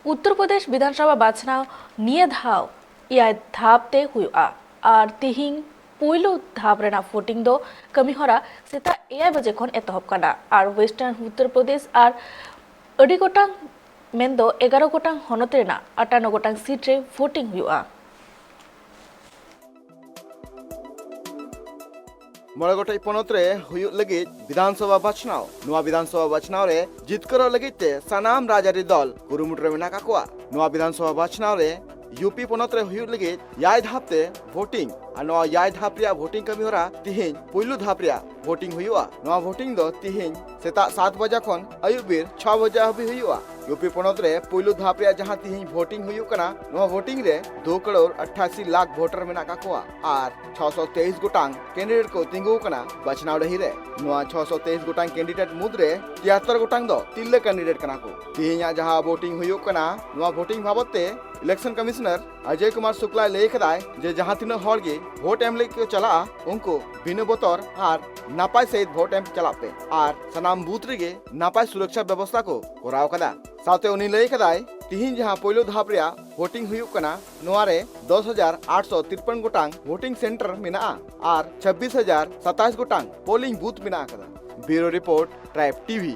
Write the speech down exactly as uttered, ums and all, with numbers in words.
ᱩᱛᱛᱚᱨ ᱯᱨᱚᱫᱮᱥ ᱵᱤᱫᱷᱟᱱᱥᱚᱵᱷᱟ ᱵᱟᱪᱷᱱᱟᱣ ᱱᱤᱭᱟᱹ ᱫᱷᱟᱣ ᱮᱭᱟᱭ ᱫᱷᱟᱯ ᱛᱮ ᱦᱩᱭᱩᱜᱼᱟ ᱟᱨ ᱛᱤᱦᱤᱧ ᱯᱩᱭᱞᱩ ᱫᱷᱟᱯ ᱨᱮᱱᱟᱜ ᱵᱷᱳᱴᱤᱝ ᱫᱚ ᱠᱟᱹᱢᱤᱦᱚᱨᱟ ᱥᱮᱛᱟᱜ ᱮᱭᱟᱭ ᱵᱟᱡᱮ ᱠᱷᱚᱱ ᱮᱛᱚᱦᱚᱵ ᱠᱟᱱᱟ ᱟᱨ ᱳᱭᱮᱥᱴᱟᱨᱱ ᱩᱛᱛᱚᱨ ᱯᱨᱚᱫᱮᱥ ᱟᱨ ᱟᱹᱰᱤ ᱜᱚᱴᱟᱝ ᱢᱮᱱᱫᱚ ᱮᱜᱟᱨᱚ ᱜᱚᱴᱟᱝ ᱦᱚᱱᱚᱛ ᱨᱮᱱᱟᱜ ᱟᱴᱟᱱᱱᱚ ᱜᱚᱴᱟᱝ ᱥᱤᱴ ᱨᱮ ᱵᱷᱳᱴᱤᱝ ᱦᱩᱭᱩᱜᱼᱟ᱾ ᱢᱚᱬᱮ ᱜᱚᱴᱮᱡ ᱯᱚᱱᱚᱛ ᱨᱮ ᱦᱩᱭᱩᱜ ᱞᱟᱹᱜᱤᱫ ᱵᱤᱫᱷᱟᱱ ᱥᱚᱵᱷᱟ ᱵᱟᱪᱷᱱᱟᱣ᱾ ᱱᱚᱣᱟ ᱵᱤᱫᱷᱟᱱ ᱥᱚᱵᱷᱟ ᱵᱟᱪᱷᱱᱟᱣ ᱨᱮ ᱡᱤᱛᱠᱟᱹᱨᱚᱜ ᱞᱟᱹᱜᱤᱫ ᱛᱮ ᱥᱟᱱᱟᱢ ᱨᱟᱡᱽᱟᱹᱨᱤ ᱫᱚᱞ ᱠᱩᱨᱩᱢᱩᱴᱩ ᱨᱮ ᱢᱮᱱᱟᱜ ᱟᱠᱟᱫ ᱠᱚᱣᱟ᱾ ᱱᱚᱣᱟ ᱵᱤᱫᱷᱟᱱ ᱥᱚᱵᱷᱟ ᱵᱟᱪᱷᱱᱟᱣ ᱨᱮ ᱭᱩᱯᱤ ᱯᱚᱱᱚᱛ ᱨᱮ ᱦᱩᱭᱩᱜ ᱞᱟᱹᱜᱤᱫ ᱮᱭᱟᱭ ᱫᱷᱟᱯ ᱛᱮ ᱵᱷᱳᱴᱤᱝ ᱟᱨ ᱱᱚᱣᱟ ᱮᱭᱟᱭ ᱫᱷᱟᱯ ᱨᱮᱭᱟᱜ ᱵᱷᱳᱴᱤᱝ ᱠᱟᱹᱢᱤ ᱦᱚᱨᱟ ᱛᱤᱦᱤᱧ ᱯᱩᱭᱞᱩ ᱫᱷᱟᱯ ᱨᱮᱭᱟᱜ ᱵᱷᱳᱴᱤᱝ ᱦᱩᱭᱩᱜᱼᱟ᱾ ᱱᱚᱣᱟ ᱵᱷᱳᱴᱤᱝ ᱫᱚ ᱛᱤᱦᱤᱧ ᱥᱮᱛᱟᱜ ᱥᱟᱛ ᱵᱟᱡᱟ ᱠᱷᱚᱱ ᱟᱹᱭᱩᱵ ᱵᱮᱨ ᱪᱷᱚ ᱵᱟᱡᱟ ᱦᱟᱹᱵᱤᱡ ᱦᱩᱭᱩᱜᱼᱟ᱾ ᱭᱩᱯᱤ ᱯᱚᱱᱚᱛ ᱨᱮ ᱯᱩᱭᱞᱩ ᱫᱷᱟᱯ ᱨᱮᱭᱟᱜ ᱡᱟᱦᱟᱸ ᱛᱤᱦᱤᱧ ᱵᱷᱳᱴᱤᱝ ᱦᱩᱭᱩᱜ ᱠᱟᱱᱟ, ᱱᱚᱣᱟ ᱵᱷᱳᱴᱤᱝ ᱨᱮ ᱫᱩ ᱠᱟᱨᱳᱲ ᱟᱴᱷᱟᱥᱤ ᱞᱟᱠᱷ ᱵᱷᱳᱴᱟᱨ ᱢᱮᱱᱟᱜ ᱟᱠᱟᱫ ᱠᱚᱣᱟ ᱟᱨ ᱪᱷᱚᱥᱚ ᱛᱮᱭᱤᱥ ᱜᱚᱴᱟᱝ ᱠᱮᱱᱰᱤᱰᱮᱴ ᱠᱚ ᱛᱤᱸᱜᱩ ᱟᱠᱟᱱᱟ ᱵᱟᱪᱷᱱᱟᱣ ᱰᱟᱹᱦᱤ ᱨᱮ᱾ ᱱᱚᱣᱟ ᱪᱷᱚᱥᱚ ᱛᱮᱭᱤᱥ ᱜᱚᱴᱟᱝ ᱠᱮᱱᱰᱤᱰᱮᱴ ᱢᱩᱫᱽᱨᱮ ᱛᱤᱦᱟᱛᱛᱚᱨ ᱜᱚᱴᱟᱝ ᱫᱚ ᱛᱤᱨᱞᱟᱹ ᱠᱮᱱᱰᱤᱰᱮᱴ ᱠᱟᱱᱟ ᱠᱚ᱾ ᱛᱤᱦᱤᱧᱟᱜ ᱡᱟᱦᱟᱸ ᱵᱷᱳᱴᱤᱝ ᱦᱩᱭᱩᱜ ᱠᱟᱱᱟ, ᱱᱚᱣᱟ ᱵᱷᱳᱴᱤᱝ ᱵᱟᱵᱚᱛ ᱛᱮ ᱤᱞᱮᱠᱥᱚᱱ ᱠᱚᱢᱤᱥᱚᱱᱟᱨ ᱚᱡᱚᱭ ᱠᱩᱢᱟᱨ ᱥᱩᱠᱞᱟᱭ ᱞᱟᱹᱭ ᱟᱠᱟᱫᱟᱭ ᱡᱮ ᱡᱟᱦᱟᱸ ᱛᱤᱱᱟᱹᱜ ᱦᱚᱲ ᱜᱮ ᱵᱷᱳᱴ ᱮᱢ ᱞᱟᱹᱜᱤᱫ ᱠᱚ ᱪᱟᱞᱟᱜᱼᱟ, ᱩᱱᱠᱩ ᱵᱤᱱᱟᱹ ᱵᱚᱛᱚᱨ ᱟᱨ ᱱᱟᱯᱟᱭ ᱥᱟᱹᱦᱤᱡ ᱵᱷᱳᱴ ᱮᱢ ᱪᱟᱞᱟᱜ ᱯᱮ ᱟᱨ ᱥᱟᱱᱟᱢ ᱵᱩᱛᱷ ᱨᱮᱜᱮ ᱱᱟᱯᱟᱭ ᱥᱩᱨᱚᱠᱪᱷᱟ ᱵᱮᱵᱚᱥᱛᱷᱟ ᱠᱚ ᱠᱚᱨᱟᱣ ᱟᱠᱟᱫᱟ᱾ ᱥᱟᱶᱛᱮ ᱩᱱᱤ ᱞᱟᱹᱭ ᱟᱠᱟᱫᱟᱭ, ᱛᱤᱦᱤᱧ ᱡᱟᱦᱟᱸ ᱯᱳᱭᱞᱳ ᱫᱷᱟᱯ ᱨᱮᱭᱟᱜ ᱵᱷᱳᱴᱤᱝ ᱦᱩᱭᱩᱜ ᱠᱟᱱᱟ, ᱱᱚᱣᱟ ᱨᱮ ᱫᱚᱥ ᱦᱟᱡᱟᱨ ᱟᱴᱥᱚ ᱛᱤᱨᱯᱚᱱ ᱜᱚᱴᱟᱝ ᱵᱷᱳᱴᱤᱝ ᱥᱮᱱᱴᱟᱨ ᱢᱮᱱᱟᱜᱼᱟ ᱟᱨ ᱪᱷᱟᱵᱵᱤᱥ ᱦᱟᱡᱟᱨ ᱥᱟᱛᱟᱭᱤᱥ ᱜᱚᱴᱟᱝ ᱯᱳᱞᱤᱝ ᱵᱩᱛᱷ ᱢᱮᱱᱟᱜ ᱟᱠᱟᱫᱟ᱾ ᱵᱤᱭᱩᱨᱳ ᱨᱤᱯᱳᱨᱴ, ᱴᱨᱟᱭᱤᱵᱽ ᱴᱤᱵᱷᱤ᱾